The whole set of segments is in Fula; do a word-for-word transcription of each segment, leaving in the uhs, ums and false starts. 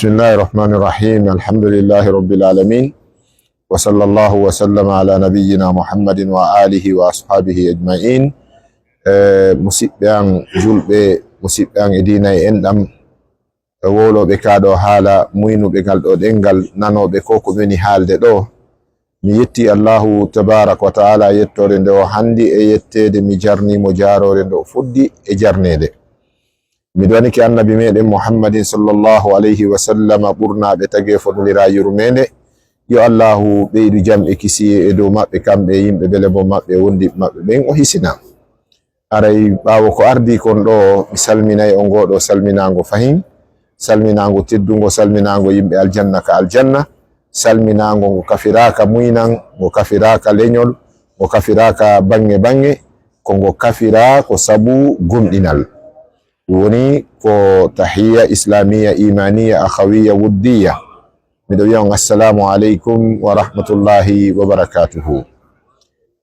بسم الله الرحمن الرحيم. الحمد لله رب العالمين. وصلى الله وسلم على نبينا محمد وآله وأصحابه أجمعين. Eh, musidɓe an julɓe, musidɓe an e diina e enɗam, e wowlooɓe kaa ɗoo haala, muynuɓe ngal ɗoo ɗemngal, nanooɓe ko ko woni haalde ɗoo. Mi yetti Allahu tabaaraka wa taala yettoore nde o hanndi e yetteede, mi jarnii mo jaaroore nde o foddi e jarneede. Mi ɗowanike Annabi meɗen Muhammadin sallallahu alayhi wa sallama ɓurnaaɓe tageefo nulira yurmeende. Yo Allahu ɓeydu jam e kisiyee e dow maɓɓe kamɓe e yimɓe bele bo maɓɓe wondiɓe maɓɓe ɓen o hisina. Aray ɓaawo ko ardii kon ɗoo, mi salminay on ngoo ɗoo salminaango fahin, salminaango teddungo, salminaango yimɓe aljanna ka aljanna, salminaango ngo kafiraaka muynan, ngo kafiraaka leñol, ngo kafiraaka baŋŋe baŋŋe, ko ngo kafiraa ko sabu gomɗinal. Ɗum woni ko tahiyya islamiya, imaniya, akhawiyya, wuddiya. Miɗo wiya on assalamu aleykum wa rahmatullahi wa barakatuhu.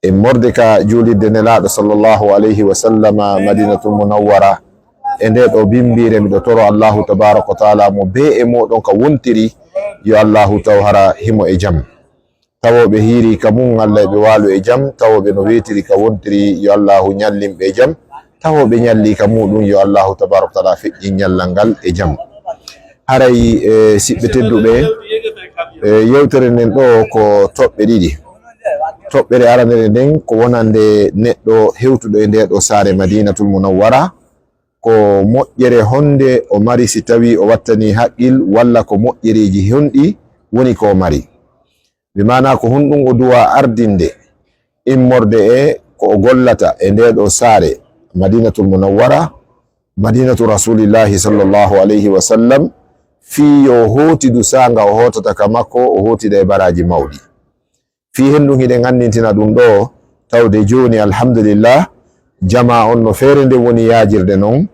Immorde ka juulirde Nelaaɗo sallallahu alayhi wa sallama Madinatul Munawwara, e nde ɗoo bimbiire miɗo toro Allahu tabaaraka wa taala mo bee e mooɗon ka wontiri, yo Allahu taw hara himo e jam. Tawo ɓe hiiri ka mum, Alla e ɓe waalu e jam, tawo ɓe no weetiri ka wontiri, yo Allahu ñallin ɓe e jam, tawo ɓe ñalli ka muɗum, yo Allahu tabaaraka wa taala feƴƴin ñallal ngal e jam. Haray, e, siɓɓe tedduɓe, e, yewtere nden ɗoo ko toɓɓe ɗiɗi. Toɓɓere aranere nden ko wonande neɗɗo hewtuɗo e nde ɗoo saare Madinatul Munawwara, ko moƴƴere honde o mari si tawi o wattani haqqil, walla ko moƴƴereeji honɗi woni ko o mari? Bi maanaa ko honɗum o duwa ardinde immorde e ko o gollata e nde ɗoo saare Madinatul Munawwara, Madinatu Rasulillahi sallallahu alayhi wa sallam, fii yo o hootidu saanga o hootata ka makko, o hootida e baraaji mawɗi. Fii hen ɗum hiɗen anndintina ɗum ɗoo, tawde jooni, alhamdulillah, jamaa on no feere nde woni yaajirde non,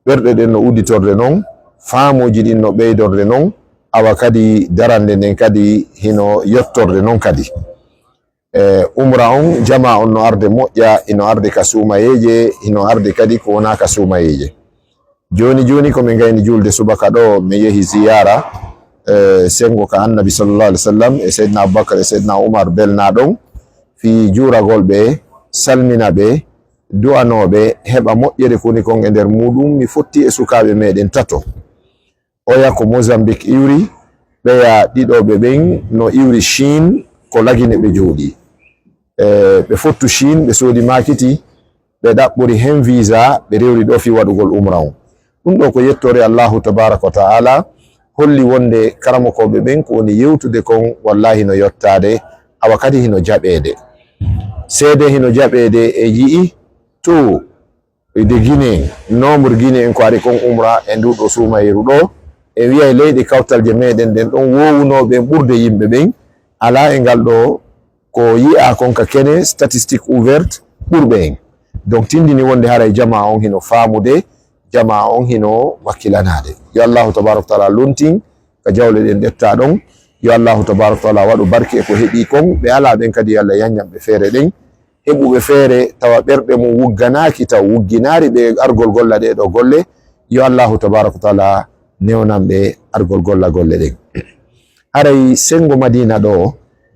ɓerɗe ɗen no udditorde non, faamuuji ɗin no ɓeydorde non, awa kadi darannde nden kadi hino yottorde non kadi. E, umra on, jamaa on no arde moƴƴa, hino arde ka suumayeeje, hino arde kadi ko wonaa ka suumayeeje. Jooni jooni ko min ngayni juulde subaka ɗoo, min yehi ziyaara, e, senngo ka Annabi sallallahu alaihi wasallam e Seydina Abubakar e Seydina Umar belnaa ɗon fii juuragol ɓe, salmina ɓe, du'anoo ɓe, heɓa moƴƴere ko woni kon e nder muuɗum. Mi fotti e sukaaɓe meɗen tato. Oya ko Mozambique iwri, ɓeya ɗiɗo ɓe ɓen no iwri Chine, ko Lagine ɓe jooɗii. E, ɓe fottu Chine, ɓe soodi maakiti, ɓe ɗaɓɓori hen visa, ɓe rewri ɗoo fii waɗugol umra on. Ɗum ɗoo ko yettoore Allahu tabaaraka wa ta'ala, holli wonde karamokooɓe ɓen ko woni yewtude kon, wallaahi no yottaade, awa kadi hino jaɓeede. Seede hino jaɓeede e yi'i to e de Guinée, nombre Guinée en ko ari kon umra e ndu ɗoo suumayru ɗoo, en wiyay leyɗe kawtalje meɗen ɗen ɗon woowunooɓe en ɓurde yimɓe ɓen, alaa e ngal ɗoo ko yi'aa kon ka kene, statistique ouverte, ɓurɓe en. Donc, tindini wonde haray jamaa on hino faamude, jamaa on hino wakkilanaade. Yo Allahu tabaaraka wa taala lontin ka jawle ɗen ɗettaa ɗon. Yo Allahu tabaaraka wa taala waɗu barke e ko heɓii kon. Ɓe alaa ɓen kadi, yo Allah yaññan ɓe feere ɗen. Heɓuɓe feere tawa ɓerɗe mum wugganaaki, taw wugginaari ɓe argol golla ɗee ɗoo golle, yo Allahu tabaaraka wa taala newnan ɓe argol golla golle ɗen. Haray senngo Madiina ɗoo,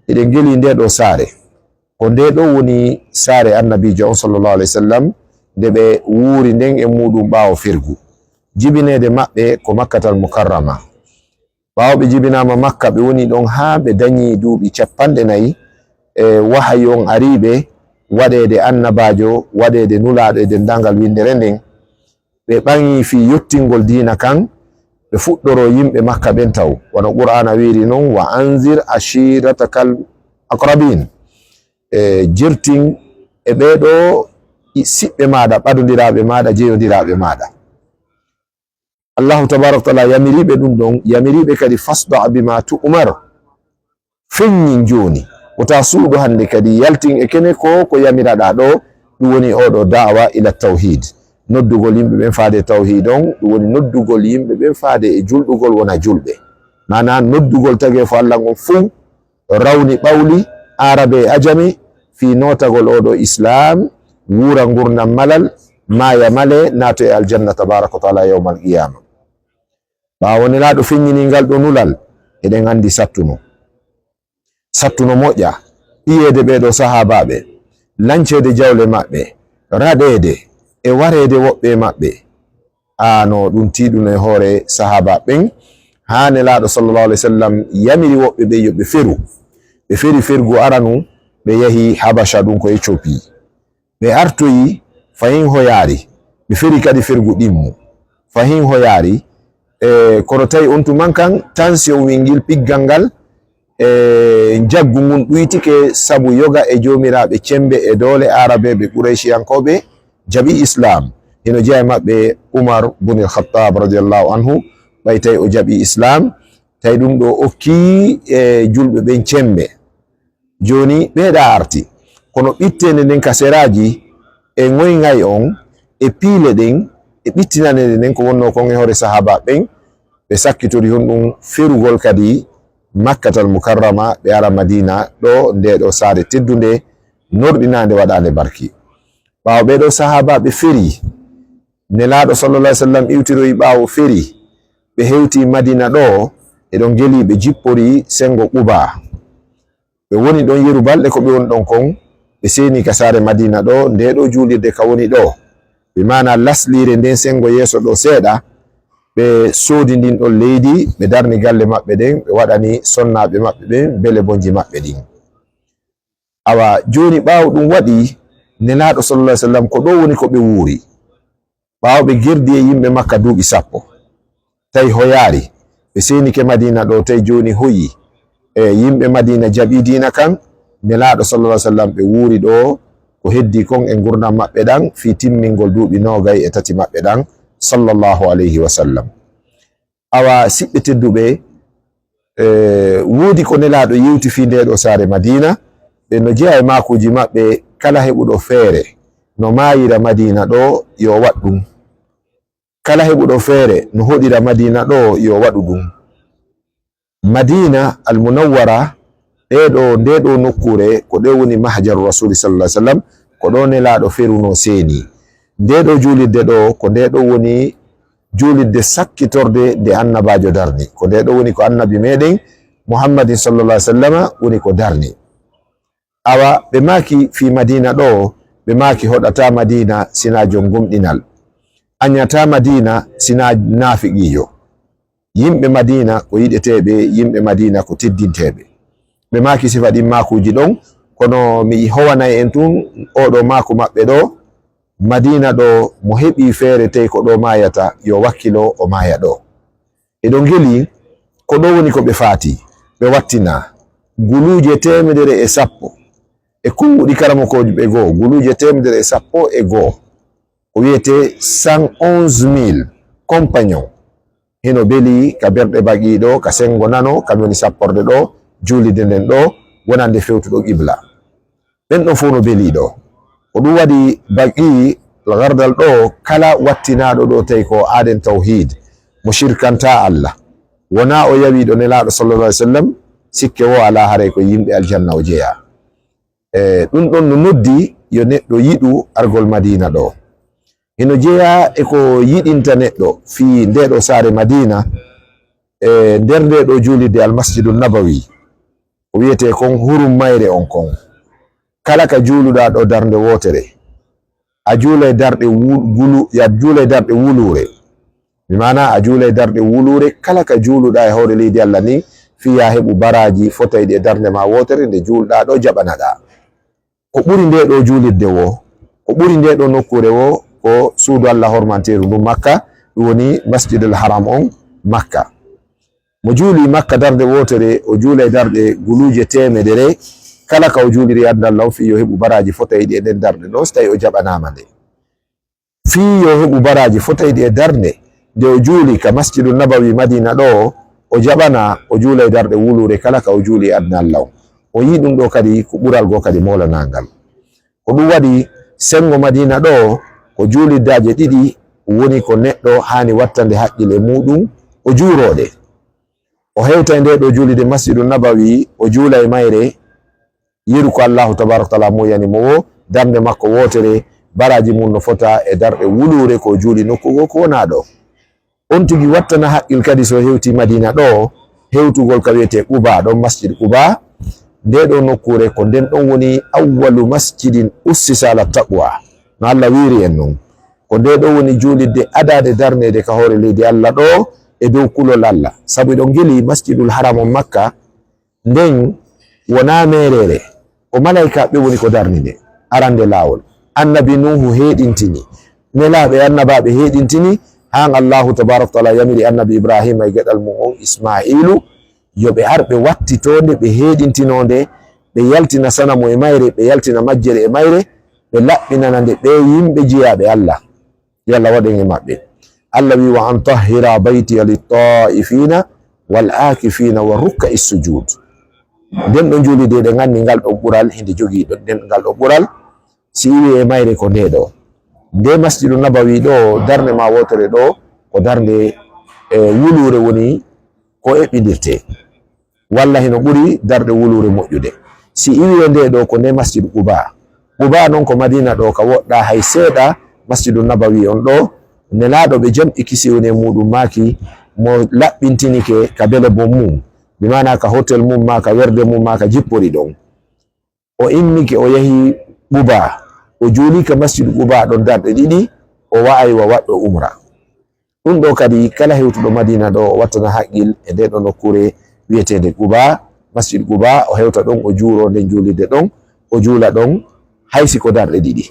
eɗen ngelii ndee ɗoo saare. Ko ndee ɗoo woni saare Annabiijo on, sallallahu alayhi wa sallam, nde ɓe wuuri nden e muuɗum ɓaawo fergu. Jibineede maɓɓe ko Makkatal Mukarrama. Ɓaawo ɓe jibinaama Makka, ɓe woni ɗon haa ɓe dañi duuɓi cappanɗe nayi, e wahayu on arii ɓe, waɗeede annabaajo, waɗeede nulaaɗo e denndaangal winndere nden. Ɓe ɓaŋi fii yottingol diina kan, ɓe fuɗɗoroo yimɓe Makka ɓen taw. Wano Qur'aana wiiri non, "Wa anzir ashiiratakal aqrabiin." E jertin e ɓee ɗoo i-, siɓɓe maaɗa, ɓadondiraaɓe maaɗa, jeyondiraaɓe maaɗa. Allahu tabaaraka wa taala yamiriiɓe ɗum ɗon, yamiriiɓe kadi, "Fasda' bima tu'mar." Feññin jooni, wota suuɗu hannde kadi, yaltin e kene ko, ko yamiraɗaa ɗoo, ɗum woni oo ɗoo da'wa ila tawhid. Noddugol yimɓe ɓen faade e tawhid on, ɗum woni noddugol yimɓe ɓen faade e julɗugol wona julɓe. Maanaa noddugol tageefo Allah ngon fow, rawni ɓawli, Aarabe e Ajami, fii nootagol oo ɗoo Islaam, wuura ngurndan malal, maaya male, naato e aljanna tabaaraka wa taala yawmal qiyaama. Ɓaawo Nelaaɗo feññini ngal ɗo nulal, eɗen anndi sattuno. Sattuno moƴƴa, iyeede ɓee ɗoo sahaabaaɓe, lanceede jawle maɓɓe, raɗeede e wareede woɓɓe e maɓɓe. Aa, no ɗum tiiɗuno e hoore sahaabaaɓe ɓen, haa Nelaaɗo sallallahu alayhi wa sallam yamiri woɓɓe ɓen yo ɓe feru. Ɓe feri fergu aranu, ɓe yahi Habasha, ɗum ko Ethiopie. Ɓe artoyi fahin hoyaari, ɓe feri kadi fergu ɗimmu fahin hoyaari. E, kono tawi on tuman kan, tension wingil piggal ngal, e, njaggu ngun ɗuytike sabu yoga e joomiraaɓe cembe e doole Aarabeeɓe Qurayshiyankooɓe jaɓi Islaam. Hino jeyaa e maɓɓe Umar bunil Khattab radiyallahu anhu, ɓay tawi o jaɓi Islaam, tawi ɗum ɗo okki, e, julɓe ɓen cembe. Jooni ɓee ɗa arti, kono ɓitteende nden ka seraaji e ŋoyŋay on e piile ɗen e ɓittinanede nden ko wonnoo kon e hoore sahaaba ɓen, ɓe sakkitori honɗum ferugol kadi Makkatal Mukarrama, ɓe ara Madiina ɗo, ndee ɗo saare teddunde, norɗinaande, waɗaande barki. Ɓaawo ɓee ɗoo sahaaba ɓe feri, Nelaaɗo sallallahu alaihi wasallam iwtiroyi ɓaawo feri, ɓe hewti Madiina ɗo, e ɗon geli ɓe jippori senngo Quba. Ɓe woni ɗon yeru balɗe ko ɓe woni ɗon kon, ɓe seeni ka saare Madiina ɗo, ndee ɗoo juulirde ka woni ɗo. Bi maana lasliire nden senngo yeeso ɗo seeɗa, ɓe soodi ndin ɗon leydi, ɓe darni galle maɓɓe ɗen, ɓe waɗani sonnaaɓe maɓɓe ɓen bele bonji maɓɓe ɗin. Awa, jooni ɓaawo ɗum waɗi, Nelaaɗo sallallahu alaihi wasallam, ko ɗo woni ko ɓe wuuri. Ɓaawo ɓe gerdi e yimɓe Makka duuɓi sappo, tawi hoyaari, ɓe seenike Madiina ɗo, tawi jooni hoyi. E yimɓe Madiina jaɓi diina kan, Nelaaɗo sallallahu alaihi wasallam, ɓe wuuri ɗo ko heddi kon e ngurndan maɓɓe ɗan, fii timmingol duuɓi noogay e tati maɓɓe ɗan, sallallahu alaihi wasallam. Awa, siɓɓe tedduɓe, e, woodi ko Nelaaɗo yewti fii ndee ɗoo saare Madiina, ɓe no jeyaa e maakuuji maɓɓe, kala heɓuɗo feere no maayira Madiina ɗo, yo waɗ ɗum. Kala heɓuɗo feere no hoɗira Madiina ɗo, yo waɗu ɗum. Madiina al Munawwara, ɗee ɗoo, ndee ɗoo nokkuure, ko ɗee woni Mahjaru Rasuli sallallahu alaihi wasallam, ko ɗoo Nelaaɗo ferunoo seeni. Ndee ɗoo juulirde ɗoo, ko ndee ɗoo woni juulirde sakkitorde nde Annabaajo darni. Ko ndee ɗoo woni ko Annabi meɗen Muhammadin sallallahu alaihi wasallama woni ko darni. Awa, ɓe maaki fii Madiina ɗoo, ɓe maaki hoɗataa Madiina sinaa jom gomɗinal. Añataa Madiina sinaa naafiqiijo. Yimɓe Madiina ko yiɗeteeɓe, yimɓe Madiina ko teddinteeɓe. Ɓe maaki sifa ɗin maakuuji ɗon, kono mi howanay en tun oo ɗoo maaku maɓɓe ɗoo, Madiina ɗoo, mo heɓii feere tawi ko ɗoo maayata, yo wakkilo o maaya ɗoo. Eɗon geli, ko ɗoo woni ko ɓe faati, ɓe wattina guluuje teemedere e sappo. E konnguɗi karamokoojo ɓe goo, guluuje teemedere e sappo e goo. Ko wiyetee cent onze mille compagnons. Hino beli ka berɗe Baqi ɗoo, ka senngo nano, ka woni sapporde ɗoo, juulirde nden ɗoo, wonande fewtuɗo qibla. Ɓen ɗon fow no beli ɗoo. Ko ɗum waɗi Baqi Gardal ɗoo, kala wattinaaɗo ɗoo tawi ko aaden tawhiid, mo shirkantaa Allah, wonaa o yawiiɗo Nelaaɗo sallallahu alaihi wasallam, sikke woo alaa, haray ko yimɓe aljanna o jeyaa. E, ɗum ɗon no noddi yo neɗɗo yiɗu argol Madiina ɗoo. Hino jeyaa e ko yiɗinta neɗɗo fii ndee ɗoo saare Madiina, e nder ndee ɗoo juulirde Almasjidu Nabawi, ko wiyetee kon hurum mayre on kon. Kala ka juuluɗaa ɗoo darnde wootere, a juulay darɗe wu-, gulu-, a juulay darɗe wuluure. Bi maana a juulay darɗe wuluure kala ka juuluɗaa e hoore leydi Allah ndin, fii yaa heɓu baraaji fotayɗi e darnde maa wootere nde juulɗaa ɗoo jaɓanaɗaa. Ko ɓuri ndee ɗoo juulirde woo, ko ɓuri ndee ɗoo nokkuure woo, ko suudu Allah hormanteeru ndun Makka, ɗum woni Masjidul Haram on Makka. Mo juuli Makka darnde wootere, o juulay darɗe guluuje teemedere, kala ka o juuliri e aduna Allah on, fii yo heɓu baraaji fotayɗi e nden darnde ɗoo, so tawi o jaɓanaama nde. Fii yo heɓu baraaji fotayɗi e darnde nde o juuli ka Masjidu Nabawi Madiina ɗoo, o jaɓanaa, o juulay darɗe wuluure kala ka o juuli e aduna Allah on. O yi'i ɗum ɗoo kadi ko ɓural goo kadi moolanaangal. Ko ɗum waɗi senngo Madiina ɗoo, ko juulirdaaje ɗiɗi woni ko neɗɗo haani wattande haqqille muuɗum, o juuroo ɗe. O hewtay ndee ɗoo juulirde Masjidu Nabawi, o juula e mayre, yeru ko Allahu tabaaraka wa taala moyani mo woo, darnde makko wootere, baraaji mum no fota e darɗe wuluure ko o juuli nokku goo ko wonaa ɗoo. On tigi wattana haqqil kadi so hewti Madina ɗo, hewtugol ka wiyetee Quba ɗon, Masjid Quba. Ndee ɗoo nokkuure ko nden ɗon woni awwalu masjidin ussisa ala taqwa. No Allah wiiri en non. Ko ndee ɗoo woni juulirde adaade darneede ka hoore leydi Allah ɗo e dow kulol Allah. Sabu eɗon ngeli Masjidul Haram on Makka, nden wonaa meereere, ko malaykaaɓe woni ko darni nde, arande laawol. Annabi Nuuhu heeɗintini, nelaaɓe e annabaaɓe heeɗintini, haan Allaahu tabaaraka wa taala yamiri Annabi Ibraahiima e geɗal mum on Ismaa'iilu, yo ɓe ar ɓe wattitoo nde, ɓe heeɗintinoo nde, ɓe yaltina sanamu e mayre, ɓe yaltina majjere e mayre, ɓe laɓɓinana nde ɓee yimɓe jeyaaɓe Allah. Yo Allah waɗ en e maɓɓe. Allah wi, "Wa an tahhira baytiya littaa'ifiina wal aakifiina wa rukka'i sujuud." Nden ɗon juulirde, eɗen anndi ngal ɗon ɓural, hinde jogii ɗon nden ngal ɗon ɓural. Si iwi e mayre ko ndee ɗoo. Nde Masjidu Nabawi ɗoo, darnde ma wootere ɗoo, ko darnde, e, wuluure woni ko eɓɓindirtee. Walla hino ɓuri darɗe wuluure moƴƴude. Si iwi e ndee ɗoo ko nde Masjid Quba. Quba non ko Madina ɗoo ka woɗɗaa hay seeɗa Masjidu Nabawi on ɗoo. Nelaaɗo ɓe jam e kisi woni e muuɗum maaki mo laɓɓintinike ka bele bon mum. Bi maana ka hotel mum maa ka werde mum maa ka jippori ɗon. O immike, o yahi Quba, o juuli ka Masjidu Quba ɗon darɗe ɗiɗi, o wa'ay wa waɗɗo umra. Ɗum ɗoo kadi, kala hewtuɗo Madina ɗoo, o wattana haqqil e ndee ɗoo nokkuure wiyeteende Quba, Masjid Quba, o hewta ɗon, o juuroo nden juulirde ɗon, o juula ɗon, hay si ko darɗe ɗiɗi.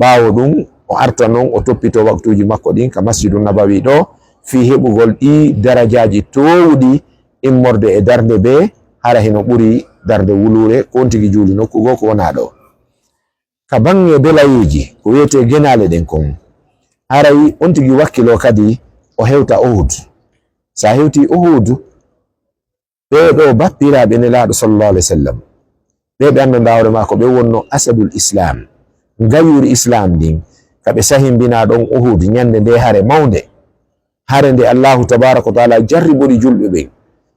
Ɓaawo ɗum, o arta non, o toppitoo waktuuji makko ɗin ka Masjidu Nabawi ɗoo, fii heɓugol ɗii darajaaji toowuɗi immorde e darnde bee, hara hino ɓuri darnde wuluure, ko on tigi juuli nokku goo ko wonaa ɗoo. Ka baŋŋe belayeeji, ko wiyetee genaale ɗen kon, haray on tigi wakkiloo kadi o hewta Uhud. Sa hewtii Uhud, ɓee ɗoo bappiraaɓe Nelaaɗo sallallahu alayhi wa sallam, ɓee ɓe anndanɗaa hoore maako, ɓe wonno asadul Islam, ngayuuri Islam ndin, ka ɓe sahimbinaa ɗon Uhud, ɲande ndee hare mawnde, hare nde Allaahu tabaaraka wa taala jarribori julɓe ɓen.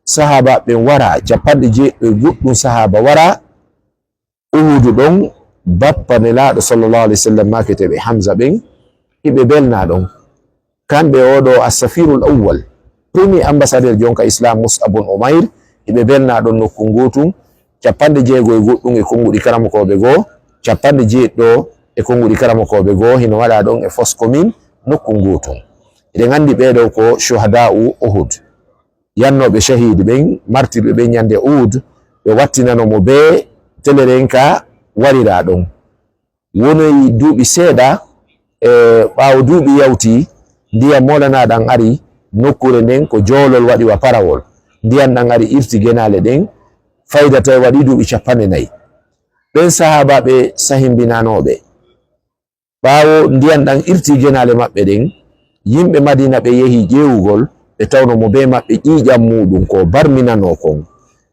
Sahaabaaɓe ɓen wara, cappanɗe jeeɗiɗo e goɗɗum sahaaba wara, Uhudu ɗon, bappa Nelaaɗo sallallahu alayhi wa sallam maaketeeɓe Hamza ɓen, hiɓe belnaa ɗon. Kamɓe oo ɗoo Assafirul Awwal, premier ambassadeur jonka Islam Mus'ab bun Umayr, hiɓe belnaa ɗon nokku nguutum, cappanɗe jeego e goɗɗum e konnguɗi karamokooɓe goo, cappanɗe jeeɗiɗo e konnguɗi karamokooɓe goo, hino waɗaa ɗon e Fos Commune nokku nguutum. Eɗen anndi ɓee ɗoo ko shuhadaa'u Uhud. Yannooɓe shahiid ɓen, martirɓe ɓen ɲande Uhud, ɓe wattinano mo bee teleren ka wariraa ɗon. Wonoyi duuɓi seeɗa, e ɓaawo duuɓi yawti, ndiyan moolanaa ɗan ari nokkuure nden ko joolol waɗi wa parawol. Ndiyan ɗan ari irti genaale ɗen, fayda tawi waɗi duuɓi cappanɗe nayi. Ɓen sahaabaaɓe sahimbinanooɓe, ɓaawo ndiyan ɗan irti genaale maɓɓe ɗen, yimɓe Madina ɓe yehi ƴeewugol, ɓe tawno mo bee maɓɓe ƴiiƴan muuɗum ko barminanoo kon.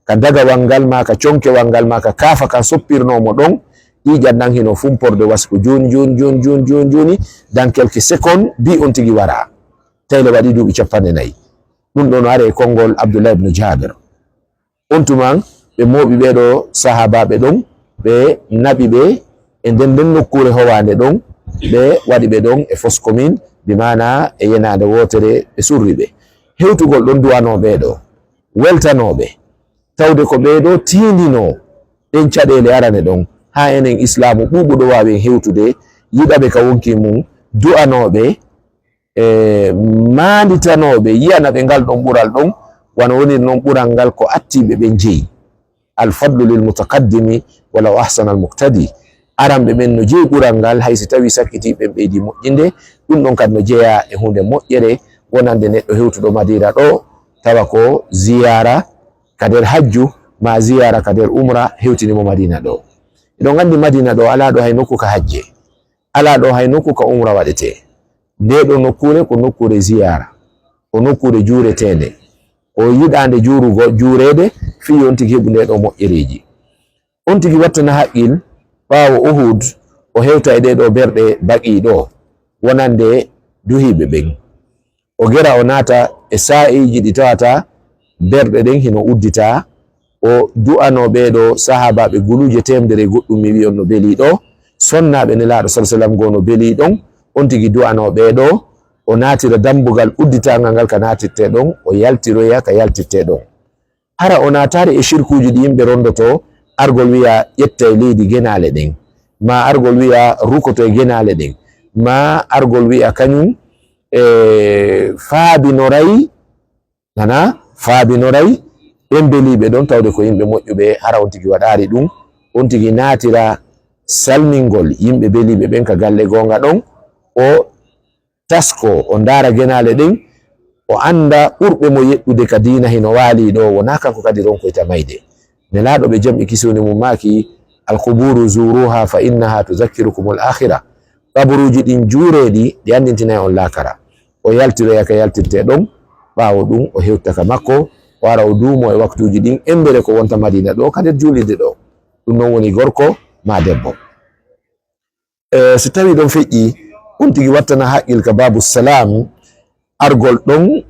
Ka dagawal ngal maa, ka conkewal ngal maa, ka kaafa kan soppirnoo mo ɗon, ƴiiƴan ɗan hino fumporde wa si ko jooni, jooni, jooni, dans quelques secondes, bi on tigi waraa. Tawi le waɗi duuɓi cappanɗe nayi. Ɗum ɗoo no ari e konngol Abdullah ibn Jabir. On tuman, ɓe mooɓi ɓee ɗoo sahaabaaɓe ɗon, ɓe naɓi ɓe e nden, nden nokkuure howaande ɗon, ɓe waɗi ɓe ɗon e Fos Commune, bi maana e yenaande wootere ɓe surri ɓe. Hewtugol ɗon du'anoo ɓee ɗoo, weltanoo ɓe, tawde ko ɓee ɗoo tiindinoo ɗen caɗeele arane ɗon, haa enen Islaamu ɓuuɓuɗo waawi en hewtude, yiɗa ɓe ka wonkii mum, du'anoo ɓe, e maanditanooɓe, yi'ana ɓe ngal ɗon ɓural ɗon, wano woniri non ɓural ngal ko attiiɓe ɓen jeyi. Al fadlu lil mutaqaddimi walaw ahsana al muqtadi. Aranɓe ɓen no jeyi ɓural ngal, hay si tawii sakkitiiɓe ɓen ɓeydii moƴƴinde, ɗum ɗon kadi no jeyaa e huunde moƴƴere wonande neɗɗo hewtuɗo Madiina ɗoo, tawa ko ziyaara ka nder hajju, maa ziyaara ka nder umra hewtini mo Madiina ɗoo. Eɗon anndi Madiina ɗoo alaa ɗoo hay nokku ka hajje. Alaa ɗoo hay nokku ka umra waɗetee. Ndee ɗoo nokkuure ko nokkuure ziyaara, ko nokkuure juureteende, ko yiɗaande juurugo, juureede, fii yo on tigi heɓu ndee ɗoo moƴƴereeji. On tigi wattana haqqil, ɓaawo Uhud, o hewta e ɗee ɗoo berɗe Baqii ɗoo, wonande duhiiɓe ɓen. O gera, o naata e saa'iiji ɗi tawata berɗe ɗen hino udditaa, o du'anoo ɓee ɗoo sahaabaaɓe guluuje teemedere e goɗɗum, mi wi'i on no belii ɗoo, sonnaaɓe Nelaaɗo sallallaahu alayhi wa sallam goo no belii ɗon, on tigi du'anoo ɓee ɗoo, o naatira dambugal udditaangal ngal ka naatirtee ɗon, o yaltiroya ka yaltirtee ɗon. Hara o naataali e shirkuuji ɗi yimɓe ronndotoo, argol wiya ƴettay leydi genaale ɗen, maa argol wiya rukoto e genaale ɗen, maa argol wiya kañum e faabinoray, nana faabinoray ɓen beliiɓe ɗon, tawde ko yimɓe moƴƴuɓe, hara on tigi waɗaali ɗum, on tigi naatira salmingol yimɓe beliiɓe ɓen ka galle goonga ɗon, o taskoo, o ndaara genaale ɗen, o annda ɓurɓe mo yeɗɗude ka diina hino waalii ɗoo, wonaa kanko kadi ronkoyta mayde. Nelaaɗo ɓe jam e kisiyee mum maaki, "Al quburu zuruha fa innaha tuzakkirukumul akhira." Kaburuuji ɗin juuree ɗi, ɗi anndintinay on laakara. O yaltiroya ka yaltirtee ɗon, ɓaawo ɗum o hewta ka makko, o ara o duumoo e waktuuji ɗin, embere ko wonta Madiina ɗoo, ka nder juulirde ɗoo. Ɗum non woni gorko maa debbo. E, si tawii ɗon feƴƴii, on tigi wattana haqqil ka Baabu Salaam, argol ɗon,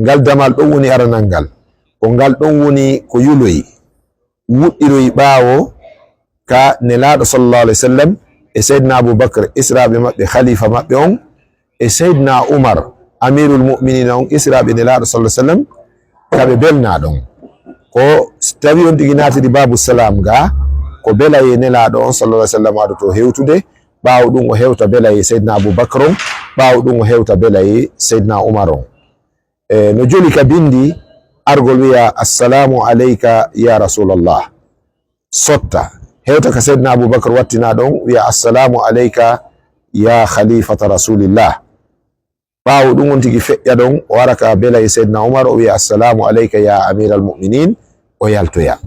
ngal damal ɗon woni aranal ngal. Ko ngal ɗon woni ko yuloyi, wuɗɗiroyi ɓaawo ka Nelaaɗo sallallahu alayhi wa sallam e Seydina Abu Bakr, israaɓe maɓɓe, khalifa maɓɓe on, e Seydina Umar, Amirul Mu'minina on, israaɓe Nelaaɗo sallallahu alayhi wa sallam, ka ɓe belnaa ɗon. Ko si tawii on tigi naatiri Baabu Salaam ga, ko belayee Nelaaɗo on sallallahu alayhi wa sallam adotoo hewtude, ɓaawo ɗum o hewta belayee Seydina Abu Bakr on, ɓaawo ɗum o hewta belayee Seydina Umar on. E, no joli ka bindi, argol wiya, "Assalamu alayka ya Rasulallah." Sotta. Hewta ka Seydina Abu Bakr wattinaa ɗon, wiya, "Assalamu alayka ya khalifata Rasulillah." Ɓaawo ɗum on tigi feƴƴa ɗon, o ara ka belayee Seydina Umar, o wiya, "Assalamu alayka ya Amiral Mu'minin," o yaltoya.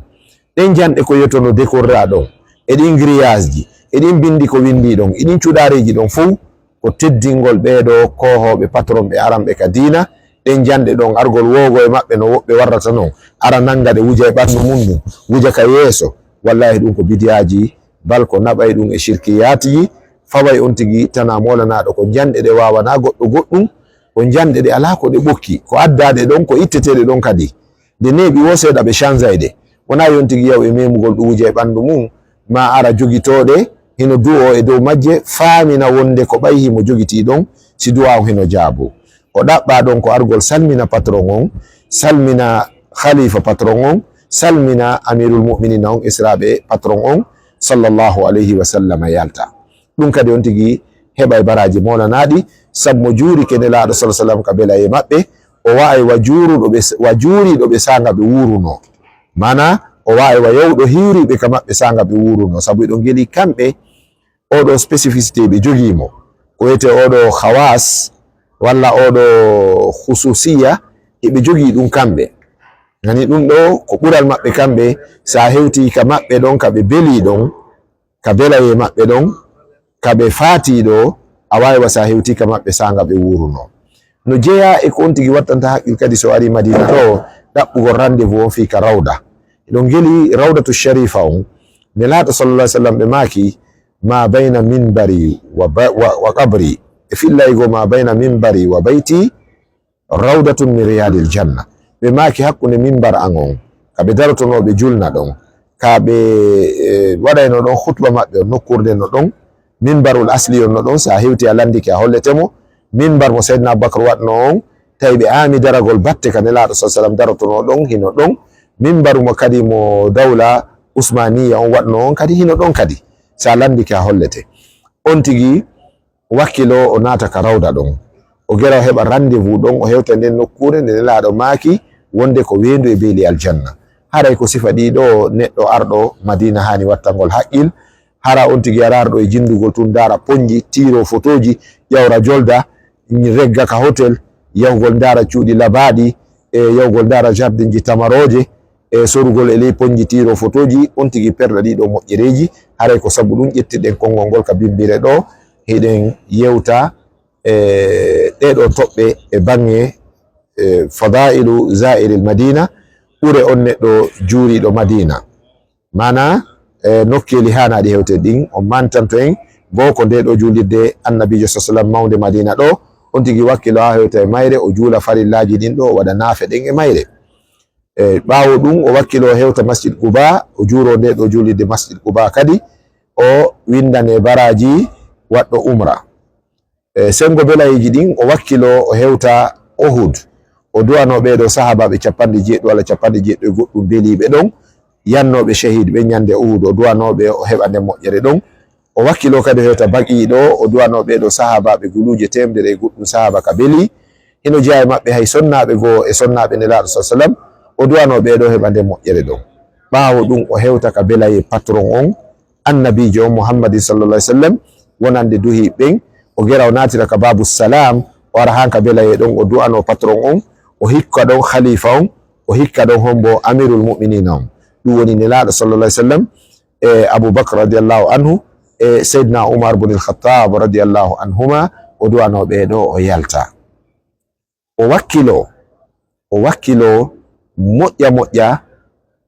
Ɗen janɗe ko yettono dekorraa ɗon, e ɗin grillage ji, e ɗin bindi ko windii ɗon, e ɗin cuɗaareeji ɗon fow, ko teddingol ɓee ɗoo koohooɓe patron ɓe aranɓe ka diina, ɗen janɗe ɗon argol woogo e maɓɓe no woɓɓe warrata non, ara nannga ɗe wuja e ɓanndu mum ndun, wuja ka yeeso, wallaahi ɗum ko bidiyaaji, bal ko naɓay ɗum e shirkiyaatiji, faway on tigi tanaa moolanaaɗo ko janɗe ɗe waawanaa goɗɗo goɗɗum, ko janɗe ɗe alaa ko ɗe ɓokki, ko addaaɗe ɗon, ko itteteeɗe ɗon kadi. Nde neeɓi woo seeɗa ɓe chanjayɗe. Wonaa yo on tigi yahu e memugol ɗum wuja e ɓanndu mum, maa ara jogitooɗe hino du'oo e dow majje, faamina wonde ko ɓay himo jogitii ɗon, si du'aa on hino jaaboo. O ɗaɓɓaa ɗon ko argol salmina patron on, salmina khalifa patron on, salmina Amirul Mu'minina on, israaɓe patron on, sallallahu alayhi wa sallam, yalta. Ɗum kadi on tigi heɓay baraaji moolanaaɗi, sabu mo juurike Nelaaɗo sallallahu alayhi wa sallam ka belayee maɓɓe, o wa'ay wa juuruɗo ɓe, wa juuriiɗo ɓe saanga ɓe wuurunoo. Maanaa, o wa'ay wa yawɗo hiwriiɓe ka maɓɓe saanga ɓe wuurunoo, sabu eɗon ngeli kamɓe, oo ɗoo spécificité ɓe jogii mo, ko wiyetee oo ɗoo khawas, walla oo ɗoo khususiya, eɓe jogii ɗum kamɓe. Nani ɗum ɗoo ko ɓural maɓɓe kamɓe, so a hewtii ka maɓɓe ɗon, ka ɓe belii ɗon, ka belayee maɓɓe ɗon, ka ɓe faatii ɗoo, a waawi wa so a hewtii ka maɓɓe saanga ɓe wuurunoo. No jeyaa e ko on tigi wattanta haqqil kadi so arii Madiina ɗoo, ɗaɓɓugol rendez-vous on fii ka rawda. Eɗon ngeli Rawdatu Sharifa on, Nelaaɗo sallallahu alayhi wa sallam ɓe maaki, "Ma bayna minbari wa ba-, wa, wa qabri." E fillaygo, "Ma bayna minbari wa bayti rawdatun min riyadil janna." Ɓe maaki, "Hakkunde mimbar an on, ka ɓe darotonoo ɓe julna ɗon, ka ɓe, eh, waɗaynoo ɗon khutba maɓɓe on, nokkuure nden no ɗon, mimbarul asli on no ɗon, so a hewtii a lanndike a hollete mo. Mimbar mo Seydina Abubakar waɗnoo on, tawi ɓe aami daragol batte ka Nelaaɗo sallallahu alayhi wa sallam darotonoo ɗon, hino ɗon. Mimbaru mo kadi mo dawla Usmaniya on waɗnoo on kadi, hino ɗon kadi. So a lanndike a hollete." On tigi wakkiloo, o naata ka rawda ɗon. O gera o heɓa rendez-vous ɗon, o hewta nden nokkuure nde Nelaaɗo maaki wonde ko weendu e beeli aljanna. Haray ko sifa ɗii ɗoo neɗɗo arɗo Madiina haani wattangol haqqil. Hara on tigi ara arɗo e jinndugol tun, ndaara ponji, tiiroo fotooji, ƴawra jolda, regga ka hotel, yahugol ndaara cuuɗi labaaɗi, e yahugol ndaara jardinji tamarooje, e sorugol e ley ponji tiiroo fotooji, on tigi perɗa ɗii ɗoo moƴƴereeji. Haray ko sabu ɗum ƴettirɗen konngol ngol ka bimbire ɗoo, hiɗen yewta e ɗee ɗoo toɓɓe e baŋŋe, e fadailu zairil Madina, ɓure on neɗɗo juuriiɗo Madiina. Maanaa, e nokkeeli haanaaɗi hewte ɗin, o mantanto en, goo ko ndee ɗoo juulirde Annabiijo sallallahu alayhi wa sallam mawnde Madiina ɗoo, on tigi wakkilo haa hewta e mayre, o juula farillaaji ɗin ɗoo, o waɗa naafe ɗen e mayre. E ɓaawo ɗum, o wakkilo o hewta Masjid Quba, o juuroo ndee ɗoo juulirde Masjid Quba kadi, o winndane baraaji waɗɗo umra. E senngo belayeeji ɗin, o wakkiloo, o hewta Uhud. O du'anoo ɓee ɗoo sahaabaaɓe capanɗe jeeɗiɗo walla capanɗe jeeɗiɗo e goɗɗum beliiɓe ɗon, yannooɓe shahid ɓe ñande Uhud, o du'anoo ɓe, o heɓa nden moƴƴere ɗon. O wakkiloo kadi o hewta Baqi ɗoo, o du'anoo ɓee ɗoo sahaabaaɓe guluuje teemedere e goɗɗum sahaaba ka belii. Hino jeyaa e maɓɓe hay sonnaaɓe goo e sonnaaɓe Nelaaɗo, sallallaahu alayhi wa sallam, o du'anoo ɓee ɗoo heɓa nden moƴƴere ɗon. Ɓaawo ɗum, o hewta ka belayee patron on, Annabiijo on Muhammadin, sallallaahu alayhi wa sallam, wonande duhi ɓen. O gera, o naatira ka Baabu Salaam, o ara han ka belayee ɗon, o du'anoo patron on, o hikka ɗon khalifa on, o hikka ɗon hombo Amirul Mu'miniina on. Ɗum woni Nelaaɗo, sallallaahu alayhi wa sallam, e Abu Bakr radiyallaahu anhu, e Seydina Umar bun al-Khattab radiyallaahu anhuma, o du'anoo ɓee ɗoo, o yalta. O wakkiloo, o wakkiloo moƴƴa moƴƴa,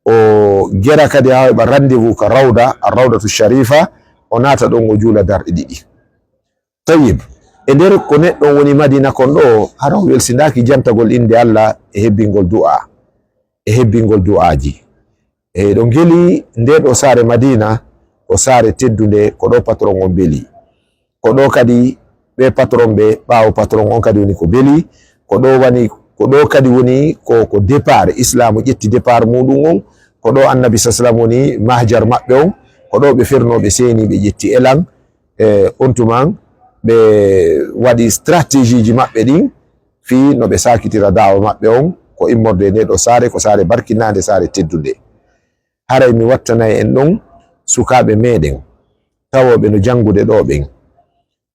o gera kadi haa o heɓa rendez-vous ka Rawda, Ar-Rawdatu Sharifa, o naata ɗon, o juula darɗe ɗiɗi. Tayyib, e nder ko neɗɗo on woni Madiina kon ɗoo, hara o welsindaaki jantagol innde Alla e hebbingol du'aa, e hebbingol du'aaji. E ɗo ngeli ndee ɗoo saare Madiina, ko saare teddunde, ko ɗoo patron on belii. Ko ɗoo kadi ɓee patron ɓe, ɓaawo patron on kadi woni ko belii. Ko ɗoo woni, ko ɗoo kadi woni ko, ko départ, Islaamu ƴetti départ muuɗum on. Ko ɗoo Annabi, sallallaahu alayhi wa sallam, woni mahjar maɓɓe on. Ko ɗoo ɓe fernoo, ɓe seeni, ɓe ƴetti elan. E on tuman ɓe waɗi stratégie ji maɓɓe ɗin fii no ɓe saakitira da'wa maɓɓe on, ko immorde e ndee ɗoo saare, ko saare barkinaande, saare teddunde. Haray mi wattanay en ɗon sukaaɓe meeɗen, tawooɓe no janngude ɗoo ɓen.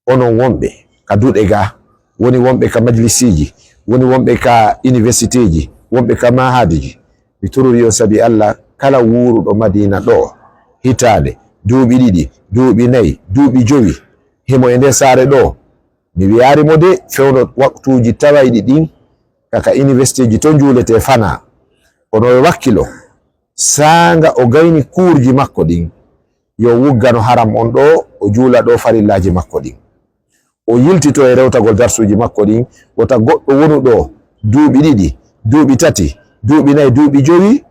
Onon wonɓe ka duɗe gaa, woni wonɓe ka majlisiiji, woni wonɓe ka iniwersiteeji, wonɓe ka mahaadiji, mi torori on sabi Alla, kala wuuruɗo Madiina ɗoo, hitaande, duuɓi ɗiɗi, duuɓi nayi, duuɓi jowi, himo e ndee saare ɗoo, mi wiyaari mo de, fewndo waktuuji tawayɗi ɗin, ka, ka iniwersiteeji to njuuletee fanaa. Kono o wakkilo, saanga o gayni kuurji makko ɗin, yo wuggano haram on ɗoo, o juula ɗoo farillaaji makko ɗin. O yiltito e rewtagol darsuuji makko ɗin, wota goɗɗo wonu ɗoo duuɓi ɗiɗi, duuɓi tati, duuɓi nayi, duuɓi jowi,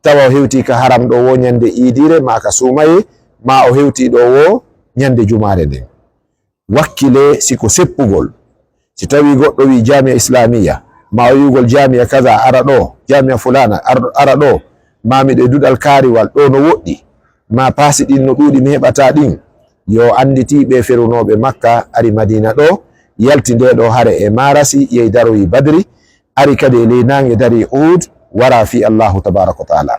tawa o hewtii ka haram ɗoo woo ñande iidiire, maa ka suumayee, maa o hewtii ɗoo woo ñande jumaare nden. Wakkilee si ko seppugol. Si tawii goɗɗo wi'i jaamiya islaamiya, maa o wi'ugol jaamiya kaza ara ɗoo, jaamiya fulaana ar-, ara ɗoo, maa miɗo e duɗal kaariwal ɗoo no woɗɗi, maa paasi ɗin no ɗuuɗi mi heɓataa ɗin, yo annditi ɓee ferunooɓe Makka ari Madiina ɗoo, yalti ndee ɗoo hare e maarasi, yehi daroyi Badri, ari kadi e ley naange darii Uhud, waraa fii Allaahu tabaaraka wa ta'aalaa.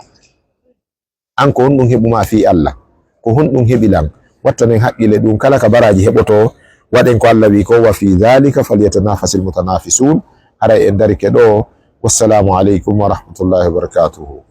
An ko honɗum heɓumaa fii Alla? Ko honɗum heɓi lan? Wattanen haqqille ɗum kala ka baraaji heɓotoo. Waɗen ko Alla wi'i kon, "Wa fii dhaalika falyatanafasil mutanaafisuun." Haray en darike ɗoo. Wassalaamu aleykum wa rahmatullaahi wa barakaatuhu.